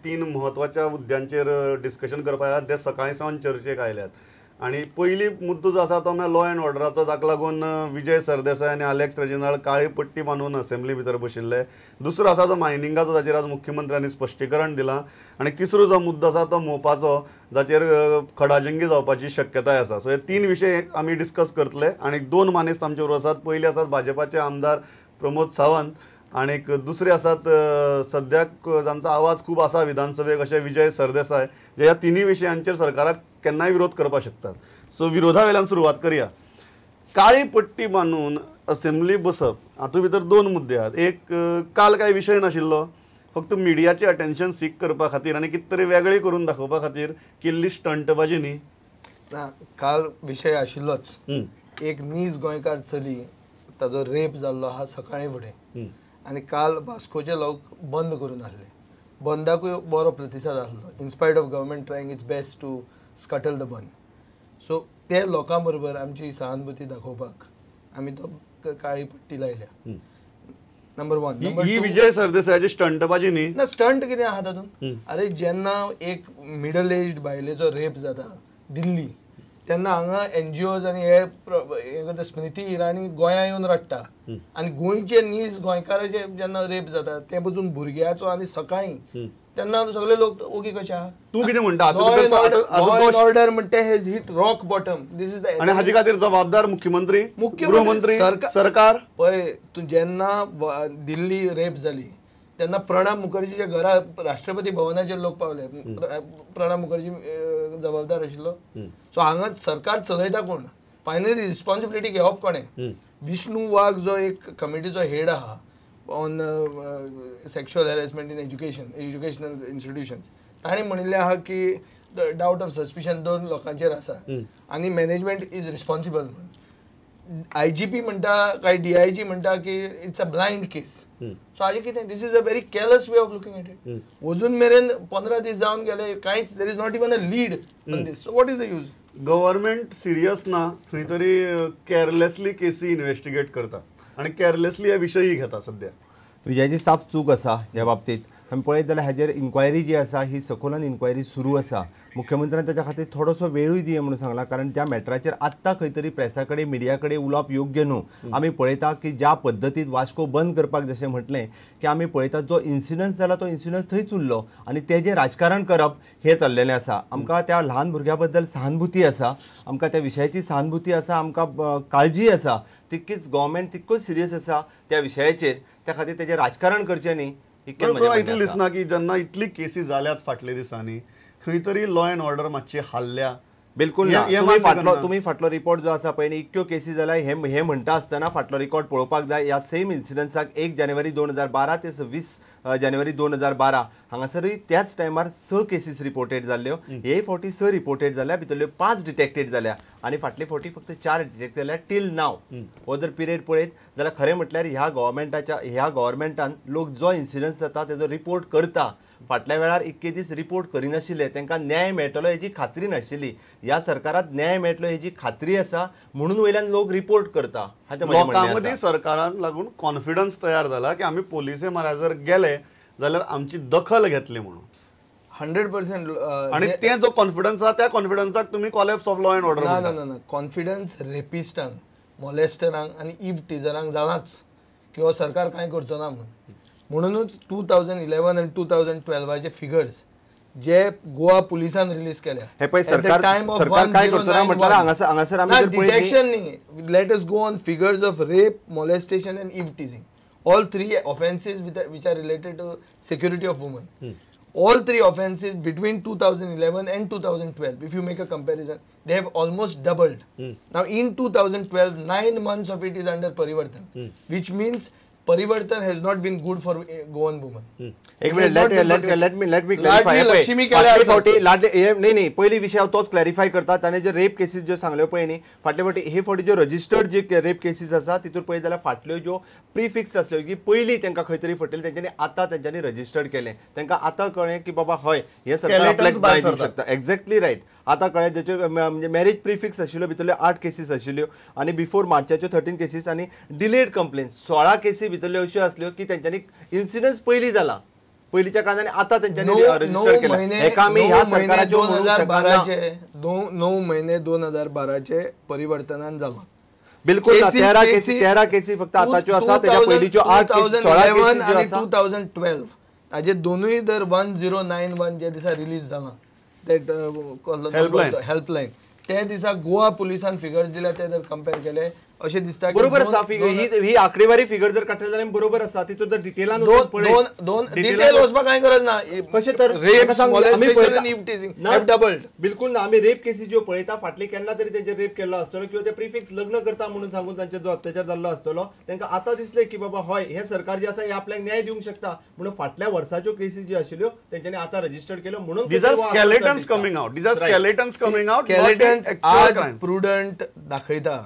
तीन म्हत्वाच्या मुद्द्यांचेर डिस्कशन करपाक ते सकाळी सावन चर्चेक आयल्यात. आनी पयली मुद्दो जो आसा तो म्हळ्यार लॉ एंड ऑर्डराचो, जाका लागून विजय सरदेसाय आनी आलेक्स रेजिनाल्ड काळी पट्टी बांदून असेंब्ली भितर बशिल्ले. दुसरो आसा जो मायनिंगाचो, जाचेर आज मुख्यमंत्र्यांनी स्पश्टीकरण दिलां. आनी तिसरो जो मुद्दो आसा तो मोपाचो, जाचेर खडाजंगी जावपाची शक्यताय आसा. सो हे तीन विशय आमी डिस्कस करतले आनी दोन मानेस्त आमचे बरोबर आसात. पयले आसात भाजपाचे आमदार प्रमोद सावंत आनी दुसरे आसात सद्याक जांचो आवाज खूब आसा विधानसभेक अशे विजय सरदेसाय, जे ह्या तिनूय विशयांचेर सरकाराक केन्नाय विरोध करपाक शकतात. सो विरोधा वेल्यान सुरवात करया. काळी पट्टी बांदून असेंब्ली बसप हातूंत भितर दोन मुद्दे आहात. एक, काल कांय विशय नाशिल्लो, फक्त मिडियाचे अटेन्शन सीक करपा खातीर आनी कितें तरी वेगळी करून दाखोवपा खातीर केल्ली स्टंटबाजी न्ही. ना, काल विशय आशिल्लोच. एक नीज गोंयकार चली ताजो रेप जाल्लो आहा सकाळीं फुडें आनी काल वास्कोचे लोक बंद करून आसले. बंदाकूय बरो प्रतिसाद आसलो, in spite of government trying its best to scuttle the bandh. So ते लोकां बरोबर आमची सहानुभूती दाखोवपाक आमी तो काळी पट्टी लायल्या. नंबर वन, ही विजय सरदेसायाची स्टंटबाजी न्ही. ना, स्टंट कितें आहा तातूंत? अरे जेन्ना एक मिडल एज्ड बायलेचो रेप जाता दिल्ली, तेन्ना हांगा एनजीओज आनी हे करता. स्मृती इराणी गोंया येवन रडटा आनी गोंयचे नीज गोंयकाराचे जेन्ना रेप जाता ते पसून भुरग्याचो आनी सकाळीं, तेन्ना सगळे लोक ओगी कशे आहा. तूं कितें म्हणटा? लॉ एंड ऑर्डर म्हणटा has hit rock bottom. This is आनी हाजे खातीर जबाबदार मुख्यमंत्री, गृहमंत्री, सरकार. पळय तूं जेन्ना दिल्ली रेप जाली तेन्ना प्रणब मुखर्जीच्या घरा राष्ट्रपती भवनाचेर लोक पावले. प्रणब मुखर्जी जबाबदार आशिल्लो. सो हांगा सरकार चलयता कोण, फायनली रिस्पॉन्सिबिलिटी घेवप कोणें? विष्णू वाघ जो एक कमिटीचो हेड आहा on sexual harassment in education, educational institutions, ताणें म्हणिल्लें आहा की डावट ऑफ सस्पिशन दोन लोकांचेर आसा आनी मॅनेजमेंट is responsible म्हणून. IGP म्हणटा काय DIG म्हणटा की it's a blind case. So हाजें कितें, this is a very callous way of looking at it. अजून मेरेन 15 दीस जावन गेले, कांयच, there is not even a lead on this. So what is the use? Government serious ना, खंय तरी केअरलेसली केसी इन्व्हेस्टिगेट करता आनी केअरलेसली हे विशयी घेता. सद्या विजयाची साफ चूक आसा ह्या बाबतींत. आमी पळयत जाल्यार हाजेर इन्क्वायरी जी आसा ही सखोलान इन्क्वायरी सुरू आसा. मुख्यमंत्र्यान ताच्या खातीर थोडोसो वेळूय दिये म्हणून सांगला, कारण त्या मॅटराचेर आत्तां खंय तरी प्रेसा कडेन मिडिया कडेन उलोवप योग्य न्हू. आमी पळयता की ज्या पद्दतीन वास्को बंद करपाक जशें म्हटलें की आमी पळयता जो इन्सिडन्स जाला तो इन्सिडन्स थंयच उरलो आनी तेजें राजकारण करप हें चल्लेलें आसा. आमकां त्या ल्हान भुरग्या बद्दल सहानुभूती आसा, आमकां त्या विशयाची सहानुभूती आसा, आमकां काळजी आसा, तितकीच गव्हर्मेंट तितकोच सिरियस आसा त्या विशयाचेर. त्या खातीर तेजें राजकारण करचें न्ही. इतलें दिसना की जेन्ना इतली केसी जाल्यात फाटल्या दिसांनी खंय तरी लॉ एंड ऑर्डर मातशी हाल्ल्या. बिलकुल ना. तुमी फाटलो रिपोर्ट जो आसा पळय, इतक्यो केसी जाल्या हे म्हणटा आसतना फाटलो रिकॉर्ड पळोवपाक जाय. ह्या सेम इन्सिडन्साक 1 जानेवारी 2012 ते 26 जानेवारी 2012 हांगासरूय त्याच टायमार 6 केसीस रिपोर्टेड जाल्ल्यो. हे फावटी 6 रिपोर्टेड जाल्या, भितरल्यो 5 डिटेक्टेड जाल्या आनी फाटले फावटी फक्त 4 डिटेक्ट जाल्या टील नाव. हो जर पिरियड पळयत जाल्यार खरें म्हटल्यार ह्या गव्हर्मेंटाच्या ह्या गव्हर्मेंटान लोक जो इन्सिडन्स जाता तेजो रिपोर्ट करता. फाटल्या वेळार इतके दीस रिपोर्ट करिनाशिल्ले, तांकां न्याय मेळटलो हेजी खात्री नाशिल्ली. ह्या सरकारात न्याय मेळटलो हेजी खात्री आसा म्हणून वयल्यान लोक रिपोर्ट करता. लोकां मदीं सरकारान लागून कॉन्फिडन्स तयार जाला की आमी पोलिसे मारा जर गेले जाल्यार आमची दखल घेतली म्हणून 100%. आनी ते जो कॉन्फिडन्स आसा त्या कॉन्फिडन्साक तुमी collapse of law and order. ना ना ना, कॉन्फिडन्स रेपिस्टांक, मोलेस्टरांक आनी इव टिजरांक जालाच की हो सरकार कांय करचो ना म्हणून. म्हणूनच 2011 आनी 2012 फिगर्स जे गोवा पुलिसान रिलीज केल्या. हे पळय सरकार काय करतना म्हटल्यार हांगासर आमी जर पळयत डिटेक्शन न्ही, let us go on figures of rape, molestation and eve teasing. All 3 offences which are related to security of women. All 3 offences between 2011 and 2012, if you make a comparison, they have almost doubled. Now in 2012, 9 months of it is under Parivartan, which means Parivartan has not been good for Goan women. एक minute, let me clarify. नाही नाही, पयली विशय हांव तोच clarify करता. ताणें जे rape cases ज्यो सांगल्यो पळय न्ही फाटले फावटी, हे फावटी ज्यो रजिस्टर्ड जे रेप केसीस आसा तितूर पळयत जाल्यार फाटल्यो ज्यो प्रिफिक्स आसल्यो की पयलीं तांकां खंय तरी फटयलें तेंच्यांनी आतां तेंच्यांनी रजिस्टर्ड केलें. तांकां आतां कळ्ळें की बाबा हय हें सरकार आपल्याक न्याय दिवंक शकता. Exactly right. आतां कळ्ळें जेच्यो म्हणजे मॅरेज प्रिफिक्स आशिल्ल्यो भितरल्यो 8 केसीस आशिल्ल्यो आनी बिफोर मार्चाच्यो 13 केसीस आनी डिलेड कंप्लेन 16 केसी भितरल्यो अश्यो आसल्यो की तेंच्यांनी इन्सिडन्स पयलीं जाला. पयलींच्या काळान आतां तेंच्यांनी रजिस्टर केल्या. हेका आमी ह्या सरकाराच्यो 2012 9 महिने 2012चे परिवर्तनान जालां. बिलकुल ना. 13 केसी, 13 केसी फक्त आतांच्यो आसा. तेच्या पयलींच्यो 8 केसी, 16 केसी ज्यो आसा. 2012 ताजे दोनूय दर 1091 जे दिसा रिलीज जाला, that helpline. Helpline, ते दिसा गोवा पुलिसान फिगर्स दिल्या, ते जर कंपेर केले, अशें दिसता की बरोबर आसा. ही ही आंकडेवारी फिगर जर काडटले जाल्यार बरोबर आसा. तितून जर डिटेलान दोन दोन दोन डिटेल वचपाक कांय गरज ना. कशें तर रेप, सांग, आमी पळयता डबल्ड. बिलकुल ना. आमी रेप केसी ज्यो पळयता, फाटली केन्ना तरी तेंचेर रेप केल्लो आसतलो किंवा ते प्रिफिक्स लग्न करता म्हणून सांगून तांचेर जो अत्याचार जाल्लो आसतलो, तांकां आतां दिसलें की बाबा हय, हें सरकार जें आसा हें आपल्याक न्याय दिवंक शकता म्हणून फाटल्या वर्साच्यो केसी ज्यो आशिल्ल्यो तेंच्यांनी आतां रजिस्टर्ड केल्यो म्हणून. These are skeletons coming out. These are skeletons coming out. Skeletons. आज प्रुडंट दाखयता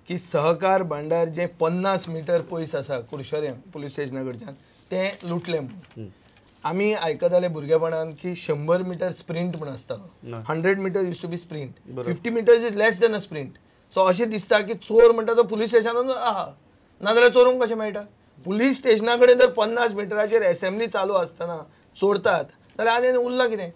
की सहकार भांडार जे 50 मिटर पयस आसा कुडचड्यार पुलीस स्टेशना कडच्यान, तें लुटलें म्हणून. आमी आयकताले भुरगेपणान की 100 मिटर स्प्रिंट म्हूण आसतालो. 100 meter used to be sprint, 50 meters is less than a sprint. So अशें दिसता की चोर म्हणटा तो पुलीस स्टेशनान आहा, नाजाल्यार चोरूंक कशें मेळटा? पुलीस स्टेशना कडेन जर 50 मिटराचेर एसेंब्ली चालू आसतना चोरतात जाल्यार आनी उरलां कितें?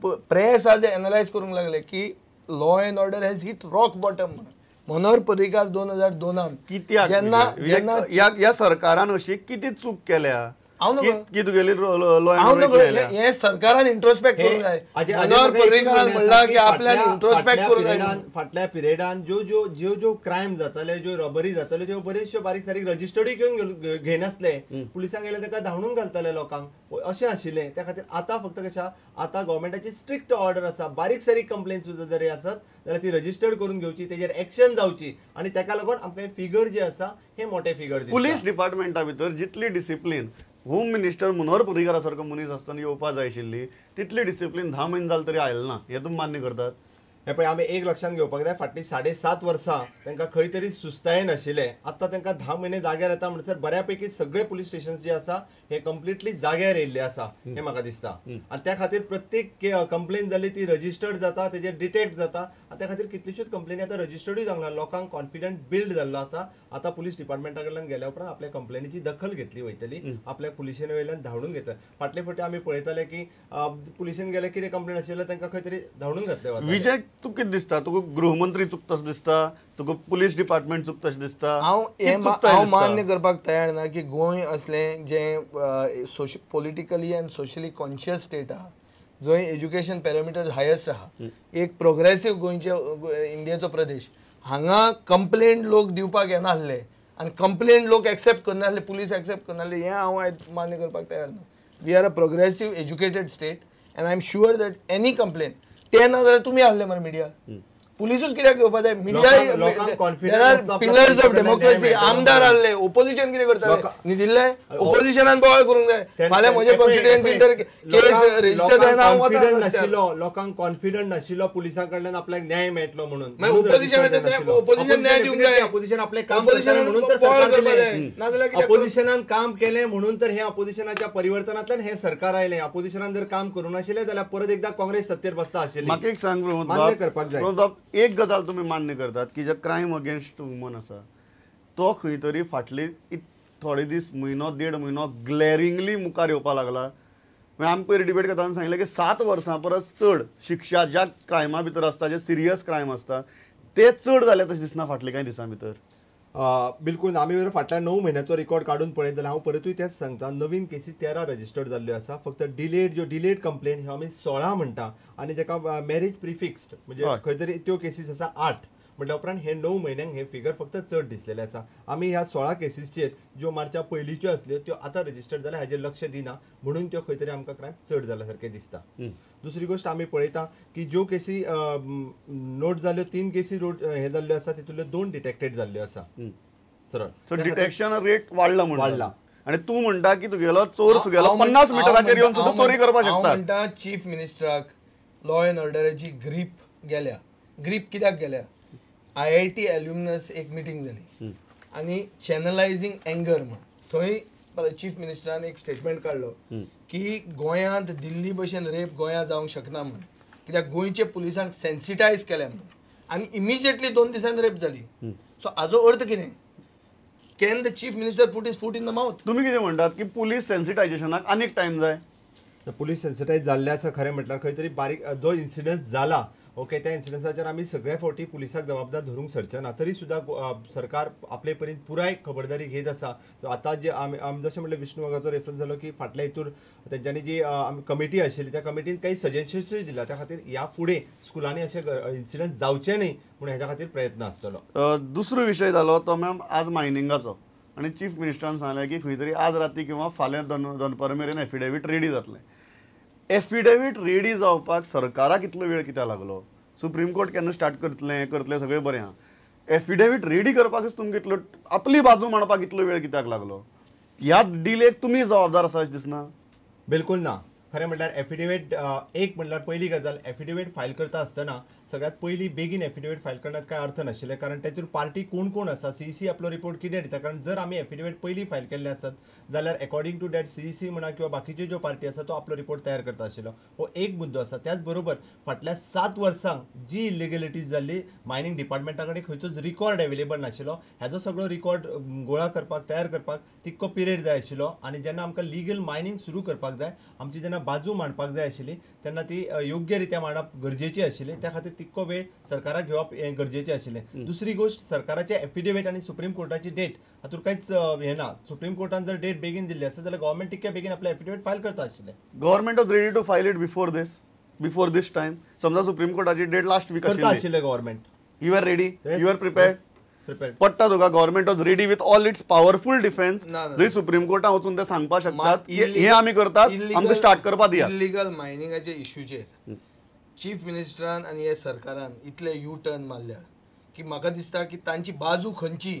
प्रेस आज एनलायज करूंक लागले की law and order has hit rock bottom म्हणून. मनोहर पर्रीकार 2002नान कित्याक जेन्ना जेन्ना ह्या सरकारान अशी कितें चूक केल्या हांव नकळो. की तुगेली लॉ हांव एंड नकळो. हे सरकारान इंट्रोस्पेक्ट करूंक जाय. मनोहर पर्रीकारान म्हणलां की आपल्यान इंट्रोस्पेक्ट करूंक जाय. फाटल्या पिरियडान ज्यो ज्यो ज्यो ज्यो क्रायम जाताले, ज्यो रॉबरी जाताल्यो, त्यो बरेचश्यो बारीक सारीक रजिस्टर्डूय घेवन घेयनासले. पुलिसांक गेले ताका धांवडून घालताले लोकांक, अशें आशिल्लें. त्या खातीर आतां फक्त कशें, आतां गव्हर्मेंटाची स्ट्रिक्ट ऑर्डर आसा, बारीक सारीक कंप्लेन सुद्दां जरी आसत जाल्यार ती रजिस्टर्ड करून घेवची, तेजेर एक्शन जावची आनी ताका लागून आमकां फिगर जे आसा हे मोठे फिगर. पुलीस डिपार्टमेंटा भितर जितली डिसिप्लीन होम मिनिस्टर मनोहर पर्रीकारा सारको मनीस आसतना येवपा जाय आशिल्ली, तितली डिसिप्लीन 10 म्हयने जाले तरी आयलें ना, हें तुमी मान्य करतात? हे पळय, आमी एक लक्षांत घेवपाक जाय, फाटलीं 7.5 वर्सां तांकां खंय तरी सुस्ताय नाशिल्ले. आतां तांकां 10 म्हयने जाग्यार येता म्हणसर बऱ्यापैकी सगळे पुलीस स्टेशन्स जे आसा हे कंप्लिटली जाग्यार येयल्ले आसा हें म्हाका दिसता. आनी त्या खातीर प्रत्येक कंप्लेन जाली ती रजिस्टर्ड जाता, तेजेर डिटेक्ट जाता आनी त्या खातीर कितल्योश्योच कंप्लेनी आतां रजिस्टर्डूय जावंक ना. लोकांक कॉन्फिडंट बिल्ड जाल्लो आसा. आतां पुलीस डिपार्टमेंटा कडल्यान गेल्या उपरांत आपल्या कंप्लेनीची दखल घेतली वयतली, आपल्या पुलिशेन वयल्यान धांवडून घेतले. फाटले फावटी आमी पळयताले की पुलिशेन गेले, कितें कंप्लेन आशिल्ले, तांकां खंय तरी धांवडून घातले वताले. विजय, तूं कितें दिसता? तुका गृहमंत्री चुकता अशें दिसता? तुका पुलीस डिपार्टमेंट चुकता अशें दिसता? हांव कितें हें चुकता हांव दिसता? मान्य करपाक तयार ना की गोंय असलें जें politically and socially conscious state आहा, जंय एज्युकेशन पॅरामिटर्स हायस्ट आहा, एक प्रोग्रेसीव गोंयचे इंडियेचो प्रदेश, हांगा कंप्लेंट लोक दिवपाक येनासले आनी कंप्लेंट लोक एक्सेप्ट करनासले, पुलीस एक्सेप्ट करनासले, हें हांव आयज मान्य करपाक तयार ना. We are a progressive, educated state and I am sure that any complaint, ते ना जाल्यार तुमी आहले मरे मिडिया, पुलिसूच कित्याक घेवपा जाय? लोकांक confidence आसलो मिडिया आपल्या पिलर्स ऑफ पुलिसां कडल्यान डेमोक्रेसी. न्याय मेळटलो. आमदार आहले, ओपोजिशन कितें करताले? न्हिदिल्ले? ओपोजिशनान बोवाळ करूंक जाय. फाल्यां म्हजे कॉन्स्टिट्युएन्सी तर केस रजिस्टर जायना, हांव वता कॉन्फिडंट रस्त्यार. नाशिल्लो, लोकांक कॉन्फिडंट नाशिल्लो पुलिसां कडल्यान आपल्याक न्याय मेळटलो म्हणून. मागीर opposition न्याय दिवंक जाय. अपोजिशन आपलें काम Opposition करतालें म्हणून तर बोवाळ सरकार करपाक जाय. दिलें. नाजाल्यार कित्याक? अपोजिशनान काम केलें म्हणून तर हे अपोजिशनाच्या परिवर्तनांतल्यान हें सरकार आयलें. अपोजिशनान जर काम करूं नाशिल्लें जाल्यार परत एकदा काँग्रेस सत्तेर बसता आशिल्ली. म्हाका एक सांग प्रमोद मान्य बाब, करपाक जाय. प्रमोद बाब, एक गजाल तुमी मान्य करतात की जे क्रायम अगेन्स्ट वुमन आसा तो खंय तरी फाटले थोडे दीस, म्हयनो देड म्हयनो ग्लॅरिंगली मुखार येवपाक लागला. मागीर आमी पयर डिबेट करतना सांगलें की 7 वर्सां परस चड शिक्षा ज्या क्रायमा भितर आसता, जे सिरियस क्रायम आसता, ते चड जाले तशें दिसना फाटले कांय दिसां भितर? बिलकुल. आमी जर फाटल्या 9 म्हयन्याचो रिकॉर्ड काडून पळयत जाल्यार, हांव परतूय तेंच सांगता, नवीन केसी 13 रजिस्टर्ड जाल्ल्यो आसा. फक्त डिलेड, ज्यो डिलेड कंप्लेन ह्यो आमी 16 म्हणटा आनी जेका मॅरेज प्रिफिक्स्ड म्हणजे खंय तरी त्यो केसीस आसा 8. म्हटल्या उपरांत हे 9 म्हयन्यांक हे फिगर फक्त चड दिसलेले आसा. आमी ह्या 16 केसीसचेर ज्यो मार्चा पयलींच्यो आसल्यो त्यो आतां रजिस्टर्ड जाल्या हाजेर लक्ष दिना म्हणून त्यो खंय तरी आमकां क्रायम चड जाल्या सारकें दिसता. दुसरी गोश्ट, आमी पळयता की ज्यो केसी नोट जाल्यो, तीन केसी नोट हे जाल्ल्यो आसा, तितूंतल्यो दोन डिटेक्टेड जाल्ल्यो आसा सरळ. सो डिटेक्शन रेट वाडला म्हणटा. वाडला. आनी तूं म्हणटा की तुगेलो चोर सुगेलो 50 मिटराचेर येवन सुद्दां चोरी करपाक हांव शकता. म्हणटा, चीफ मिनिस्टराक लॉ एंड ऑर्डराची ग्रीप गेल्या. ग्रीप कित्याक गेल्या? आयआयटी एल्युमनस एक मिटींग जाली आनी चॅनलायझींग एंगर म्हण थंय चीफ मिनिस्टरान एक स्टेटमेंट काडलो की गोंयांत दिल्ली भशेन रेप गोंयांत जावंक शकना म्हण, कित्याक गोंयचे पुलिसांक सेन्सिटायज केल्या म्हण, आनी इमिजिएटली 2 दिसान रेप जाली. सो हाजो अर्थ कितें? Can the chief minister put his foot in the mouth? तुमी कितें म्हणटात की पुलीस सेन्सिटायझेशनाक आनीक टायम जाय? पुलीस सेन्सिटायज जाल्ले आसा. खरें म्हटल्यार खंय तरी बारीक जो इन्सिडंट जाला, ओके, त्या इन्सिडंटाचेर आमी सगळ्या फावटी पुलिसाक जबाबदार धरूंक सरचे ना, तरी सुद्दां सरकार आपले परीन पुराय खबरदारी घेत आसा. आतां जे आमी आमी जशें म्हटलें, विष्णू वाघाचो रेफरन्स जालो की फाटल्या हितूर तेंच्यांनी जी कमिटी आशिल्ली, त्या कमिटीन काही सजेशन्सूय दिला. त्या खातीर ह्या फुडें स्कुलांनी अशे इन्सिडंट जावचे न्ही म्हूण हेच्या खातीर प्रयत्न आसतलो. दुसरो विशय जालो तो मॅम आज मायनिंगाचो, आनी चीफ मिनिस्टरान सांगलें की खंय तरी आज राती किंवा फाल्यां दनपार मेरेन एफिडेवीट रेडी जातलें. एफिडेवीट रेडी जावपाक सरकाराक इतलो वेळ कित्याक लागलो? सुप्रीम कोर्ट केन्ना स्टार्ट करतलें करतलें सगळें बरें आहा, एफिडेवीट रेडी करपाकच तुमकां इतलो, आपली बाजू मांडपाक इतलो वेळ कित्याक लागलो? ह्या डिलेक तुमी जबाबदार आसा अशें दिसना? बिलकुल ना. खरें म्हटल्यार एफिडेवीट एक म्हटल्यार पयली गजाल, एफिडेवीट फायल करता आसतना सगळ्यात पयली बेगीन एफिडेवीट फायल करण्यात काय अर्थ नाशिल्लें, कारण तातूंत पार्टी कोण कोण आसा, सीईसी आपलो रिपोर्ट कितें दिता. कारण जर आमी एफिडेवीट पयली फायल केल्ले आसत जाल्यार अकॉर्डिंग टू that CEC म्हणा किंवा बाकीच्यो ज्यो पार्टी आसा तो आपलो रिपोर्ट तयार करता आशिल्लो. हो एक मुद्दो आसा. त्याच बरोबर फाटल्या 7 वर्सांक जी इलिगलिटीज जाल्ली, मायनींग डिपार्टमेंटा कडेन खंयचोच रिकॉर्ड एवेलेबल नाशिल्लो. हेजो सगळो रिकॉर्ड गोळा करपाक, तयार करपाक तितको पिरियड जाय आशिल्लो. आनी जेन्ना आमकां लिगल मायनींग सुरू करपाक जाय, आमची जेन्ना बाजू मांडपाक जाय आशिल्ली, तेन्ना ती योग्य रित्या मांडप गरजेची आशिल्ली. त्या खातीर तितको वेळ सरकाराक घेवप हें गरजेचें आशिल्लें. दुसरी गोश्ट, सरकाराचे एफिडेवीट आनी सुप्रीम कोर्टाची डेट हातूंत कांयच हें ना. सुप्रीम कोर्टान जर डेट बेगीन दिल्ली आसत जाल्यार गव्हर्मेंट तितक्या बेगीन आपले एफिडेवीट फायल करता आशिल्लें. Government was ready to file it before this time. समजा सुप्रीम कोर्टाची डेट लास्ट वीक करता आशिल्लें government. You are ready, you are prepared. पट्टा तुका government was ready with all its powerful defence. जंय सुप्रीम कोर्टान वचून ते सांगपाक शकतात हे आमी करतात, आमकां स्टार्ट करपाक दिया. इलिगल मायनिंगाच्या इश्यूचेर चीफ मिनिस्टरान आनी हे सरकारान इतले यू टर्न मारल्या की म्हाका दिसता की तांची बाजू खंयची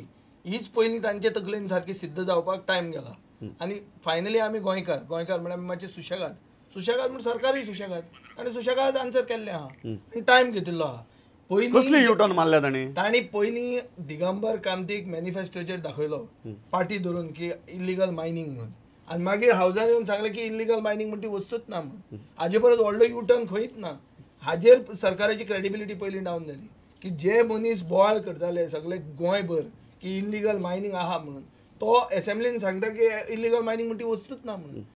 हीच पयलीं तांचे तकलेन सारकी सिद्ध जावपाक टायम गेला. आनी फायनली आमी गोंयकार, गोंयकार म्हळ्यार आमी मातशे सुशेगाद, सुशेगाद म्हण सरकारूय सुशेगाद आनी सुशेगाद आन्सर केल्लें आहा आनी टायम घेतिल्लो आहा. पयलीं यू टर्न मारल्या तांणी, तांणी पयलीं दिगंबर कामतीक मॅनिफेस्टोचेर दाखयलो पार्टी धरून की इलिगल मायनींग म्हणून, आनी मागीर हावजान येवन सांगलें की इलिगल मायनींग म्हण ती वस्तूच ना म्हणून. हाजे परत व्हडलो यू टर्न खंयच ना. हाजेर सरकाराची क्रेडिबिलिटी पयलीं डावन जाली की जे मनीस बोवाळ करताले सगळे गोंयभर की इलिगल मायनींग आहा म्हणून, तो एसेंब्लीन सांगता की इलिगल मायनींग म्हण ती वस्तूच ना म्हणून.